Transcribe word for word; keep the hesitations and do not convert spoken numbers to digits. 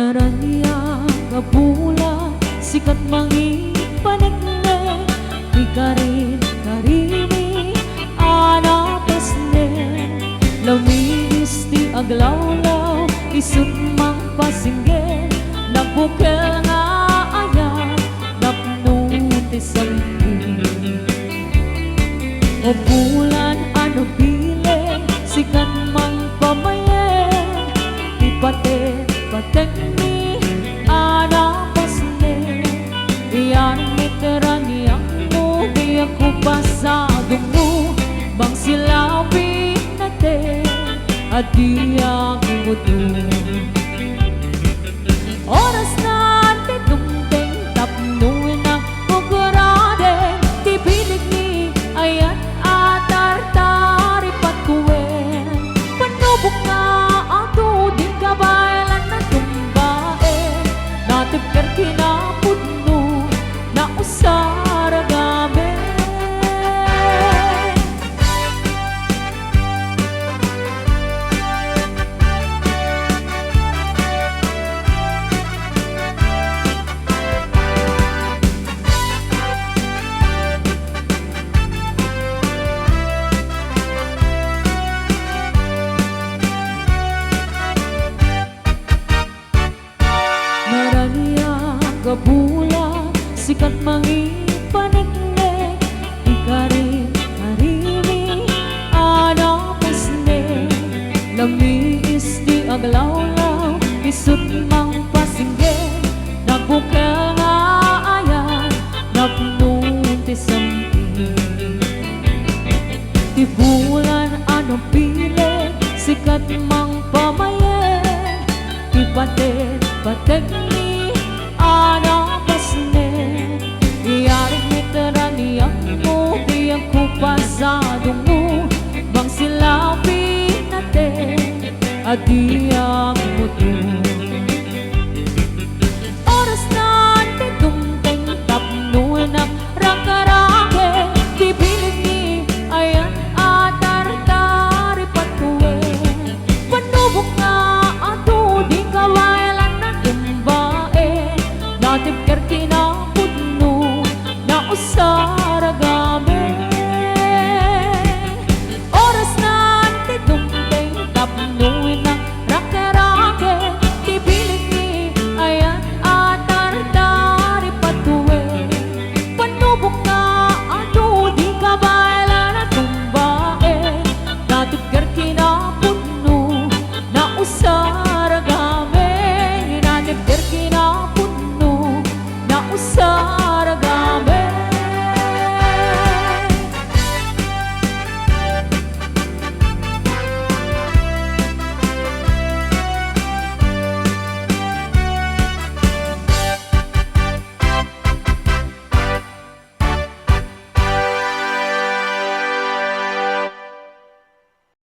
Raniag a bulan, sikat mangipaneknek, ikarin-karimi a napasnek. Lamiis ti aglawlaw, isut' mangpasingger, nabukel nga ayat, napno ti sampit. O bulan a nabileg, sikat mangpamayen, ti patek-patekmi a napasnek. Iyarmit raniagmo, diak pasadongmo, bangsilabi natek a diak imudno. Orasna ti dumteng tapno nagkukuradeng ti bileg ni ayat a tartaripatuen. Panubok nga adu, di kabaylan natumbaen, natibker kinapudno, nausar a gamen. Naraniag a bulan, sikat mangipaneknek, ikarin-karimi a napasnek. Lamiis ti aglawlaw, isut' mangpasingger, nabukel nga ayat, napno ti sampit. Ti bulan a nabileg, sikat mangpamayen, ti patek-patekmi a napasnek. Iyarmit raniagmo, diak pasadongmo, bangsilabi natek a diak imudno.